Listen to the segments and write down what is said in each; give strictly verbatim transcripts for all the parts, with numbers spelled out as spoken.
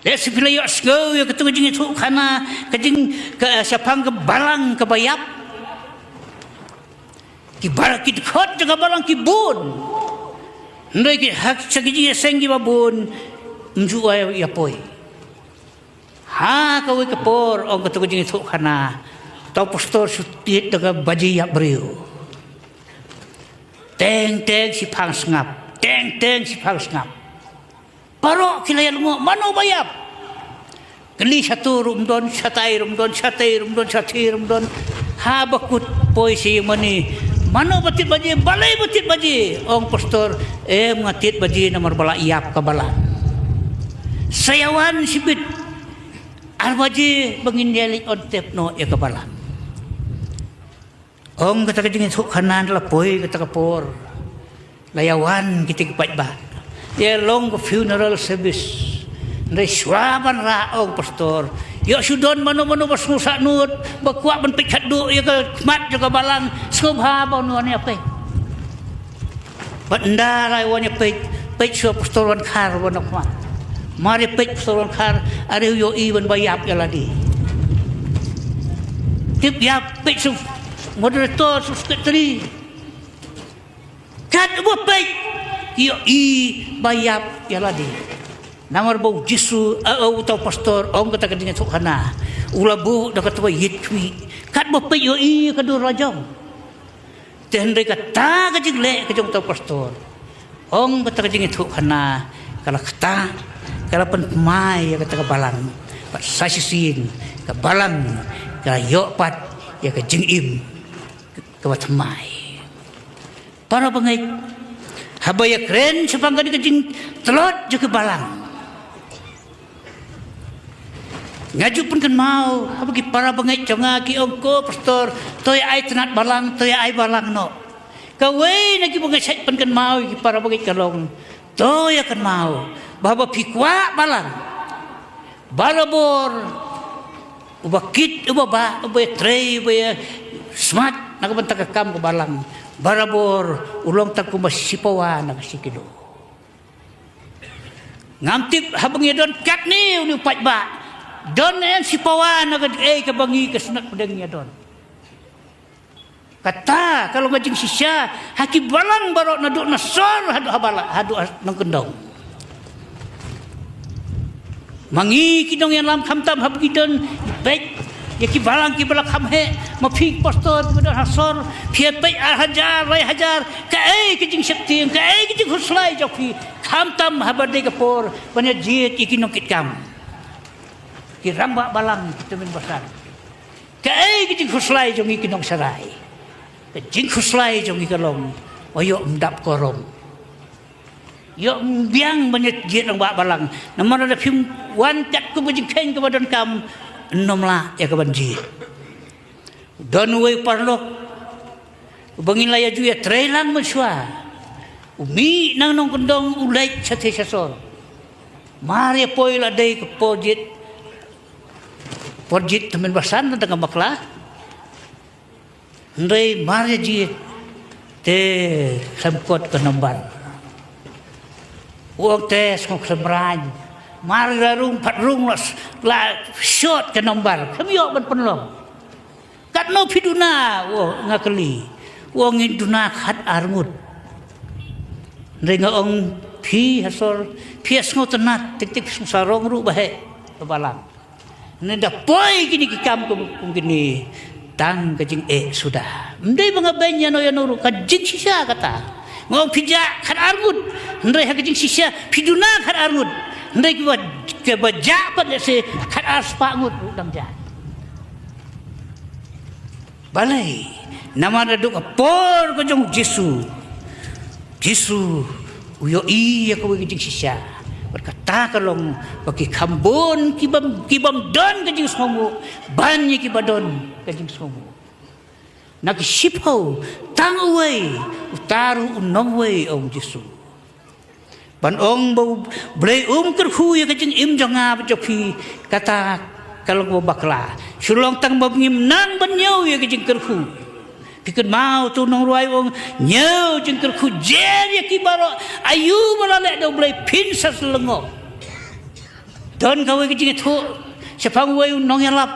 Te shu phi la ïohsngew ïa katu ka jingïathuhkhana, ka jing, ka, shaphang ka balang kaba ïap. Ki balang, ki dkhot jong ka balang ki bun. Hynrei ki hok sha ki jingïaseng kiba bun, ym ju ai ïa poi. Ha kawei ka por, ong katu ka jingïathuhkhana, uta u pastor shu tied da ka baji ïap briew. Teng teng shiphang sngap, teng teng shiphang sngap. Baroh ki la ïalyngngoh, mano ba ïap? Kylli shatu ruh ym don, shatai ruh ym don, shatai ruh ym don, shatai ruh ym don. Haba kut poi sha ïing mane, mano ba tied baji, balei ba tied baji? Ong pastor, em, nga tied baji namar ba la ïap ka balang. Sa ïa wan shibit ar baje ba ngin ïa leit on tep noh ïa ka balang. Ong kata ka jingïathuhkhana, la poi kata ka por, la ïa wan kita ki paidbah. Ïa long ka funeral service. Hynrei shuwa ban rah, ong pastor, ïoh shu don mano mano ba sngewsahnud, ba kwah ban peit khatduh ïa ka khmat jong ka balang, sngewbha ba un wan ïa peit. Bad ynda la wan ïa peit, peit shuwa pastor Wankhar wan khmat. Mar ïa peit pastor Wankhar, are u ïohi ban ba ïap ïa lade. Tip ïap, peit shu moderator, shu secretary. Katba peit, ïohi ba ïap ïa lade. Namar ba u Jisu, eh, eh, uta u pastor, ong kata ka jingïathuhkhana, u la buh da kata ka ïit khmih. Katba peit ïohi ka dur lajong. Te hynrei kata ka jingleh ka jong uta u pastor, ong kata ka jingïathuhkhana, ka la ktah, ka la pynthymmai ïa kata ka balang. Bad sa shisien ka balang ka la ïoh pat ïa ka jingim kaba thymmai. Para bangeit, haba ïakren shaphang kane ka jingtlot jong ka balang, nga ju pynkynmaw, haba ki para bangeit jong nga ki ong, ko pastor, to ïa ai tnat balang, to ïa ai balang noh. Kawei na kiba nga shait pynkynmaw ïa ki para bangeit ka long, to ïa kynmaw ba haba phi kwah balang, barabor uba kit, uba bah, uba ïatrei, uba ïasmat na ka bynta ka kam ka balang, barabor u long tang kumba shipawa na ka shi kilo. Ngam tip haba ngi don katne, une u paidbah, don ne em shipawa na kaei kaba ngi ka shnat pdeng ngi ïa don. Kata ka long ka jingshisha ha ki balang baroh, naduh na sor haduh ha balang, haduh ha nongkyndong. Ma ngi ki nongïalam khamtam haba ngi don peit ïa ki balang kiba la kham heh, ma phi pastor kiba don ha sor, phi ïa peit ar hajar, lai hajar, kaei ka jingsheptieng, kaei ka jingkhuslai jong phi, khamtam haba dei ka por ban ïa jied ïa ki nongkitkam, ki rangbah balang, ki tymmen basan. Kaei ka jingkhuslai jong ngi ki nongsharai? Ka jingkhuslai jong ngi ka long, ïoh ym dap quorum. Ïoh ym biang ban ïa jied rangbah balang. Namar lada phim wan katkum ka jingkheiñ kaba donkam, ym lah ïa ka ban jied. Don uwei u paralok uba ngi la ïa ju ïatrei lang mynshuwa. U mih na nongkyndong, u leit shatei sha sor. Mar ïa poi la dei ka por jied, por jied tymmen basan, tang ka bakla. Hynrei mar ïa jied te khlem kot ka nombar. U ong te sngewkhlem raiñ. Mar la rung pat rung la, la shot ka nombar, khlem ïoh ban pynlong. Katno phi duna? U ong, nga kylli. U ong, ngin duna khat ar ngut. Hynrei nga ong, phi ha sor phi ïa sngewtynnat, tik tik phi sngewsarong ruh ba heh ka balang. Nda poi kine ki kam kum, kum kine, tang ka jingeh suda. Ym dei ba nga beiñ ïano ïano ruh, ka jingshisha kata. Nga ong phi jah khat ar ngut, hynrei ha ka jingshisha phi duna khat ar ngut. Hynrei kiba, kiba jah pat lehse khat ar spah ngut ruh dang jah. Balei? Namar naduh ka por ka jong u Jisu, Jisu u ïohi ïa kawei ka jingshisha. Bad kata ka long ba ki kham bun ki bym, ki bym don ka jingsngewnguh ban ïa kiba don ka jingsngewnguh. Na ki shiphew, tang uwei, uta ruh u nongwei, ong Jisu. Ban ong ba U Blei um kyrkhu ïa ka jingim jong nga bad jong phi, kata ka long kaba bakla. Shu long tang ba ngim nang ban ñiew ïa ka jingkyrkhu. Phi kynmaw utu u nongrwai u ong, ñiew jingkyrkhu jer ïa ki baroh, aïu ba la leh da U Blei phin sa lyngngoh. Don kawei ka jingïathuh shaphang uwei u nongïalap.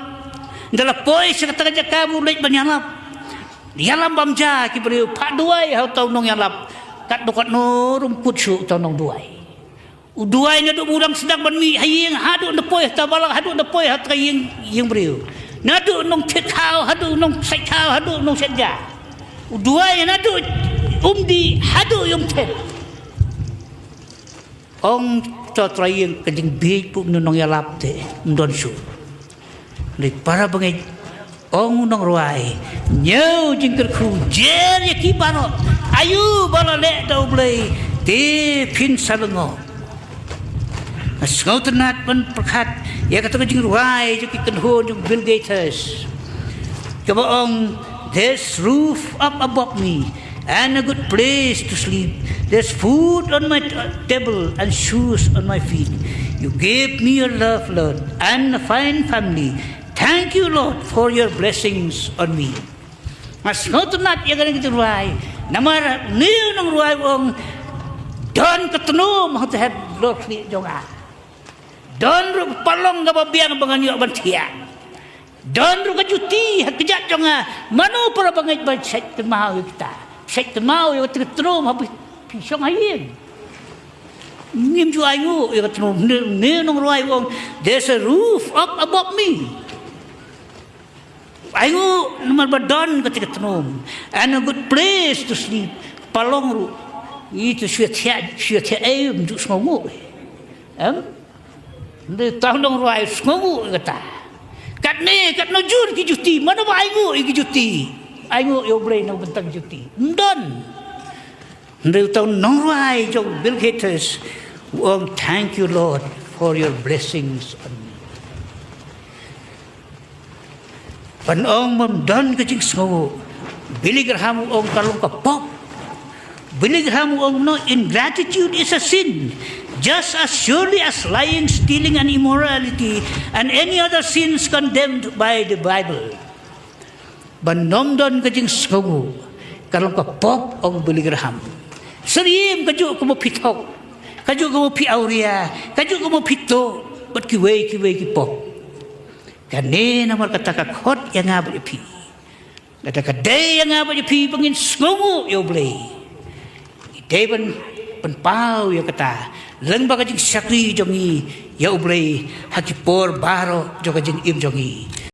Ynda la poi sha kata ka jaka ba u leit ban ïalap, ïalam bam ja ki briew, phah duwai ha uta u nongïalap. Katno katno ruh um kut shuh uta u nongduwai. U duwai naduh ba u dang sdang ban mih ha ïing, haduh ynda poi ha uta balang, haduh ynda poi ha uta ka ïing, ïing briew. Naduh u nongthied khaw, haduh u nongsait khaw, haduh u nongsait ja. U duwai naduh um dih haduh ïa um thied. Ong uta u trai ïing, ka jingbieit ba une u nongïalap te ym don shuh. Hynrei para bangeit, ong u nongrwai, ñiew jingkyrkhu, jer ïa ki baroh, aïu ba la leh da U Blei, te phin sa lyngngoh. Nga sngewtynnat ban pyrkhat ïa kata ka jingrwai jong ki kynhun jong u Bill Gaither, kaba ong, "There's roof up above me and a good place to sleep. There's food on my t-, table and shoes on my feet. You gave me your love, Lord, and a fine family. Thank you, Lord, for your blessings on me." Nga sngewtynnat ïa kane ka jingrwai. Namar une u nongrwai u ong, don ka tnum ha uta u lor khlieh jong nga. Don ruh ka palong kaba biang ba ngan ïoh ban thiah. Don ruh ka juti ha kjat jong nga. Mano para bangeit ba shait kynmaw ïa kita? Shait kynmaw ïa kata ka tnum haba phi shong ha ïing. Ngim ju ainguh ïa ka tnum. Une, une u nongrwai u ong, "There's a roof up above me." Ainguh namar ba don kata ka tnum. And a good place to sleep. Palong ruh. Ito shu thiah, shu thiah, eh, ym ju sngewnguh. Em? Hynrei uta u nongrwai sngewnguh ïa kata. Katne, katno jur ki juti, mano ba ainguh ïa ki juti? Ainguh ïa U Blei na ka bynta ki juti? Ym don. Hynrei uta u nongrwai jong u Bill Gaither u ong, "Thank you, Lord, for your blessings on me." Ban ong bym don ka jingsngewnguh, Billy Graham u ong ka long ka pop. Billy Graham u ong, "No, ingratitude is a sin, just as surely as lying, stealing, and immorality, and any other sins condemned by the Bible." Ban ym don ka jingsngewnguh ka long ka pop, ong Billy Graham. Syriem kajuh kaba phi thok, kajuh kaba phi awria, kajuh kaba phi tuh, bad kiwei kiwei ki pop. Kane namar kata ka khot ïa nga bad ïa phi. Kata ka dei ïa nga bad ïa phi ba ngin sngewnguh ïa U Blei. Ngi dei ban, ban pynpaw ïa kata lyngba ka jingshakri jong ngi ïa U Blei ha ki por baroh jong ka jingim jong ngi.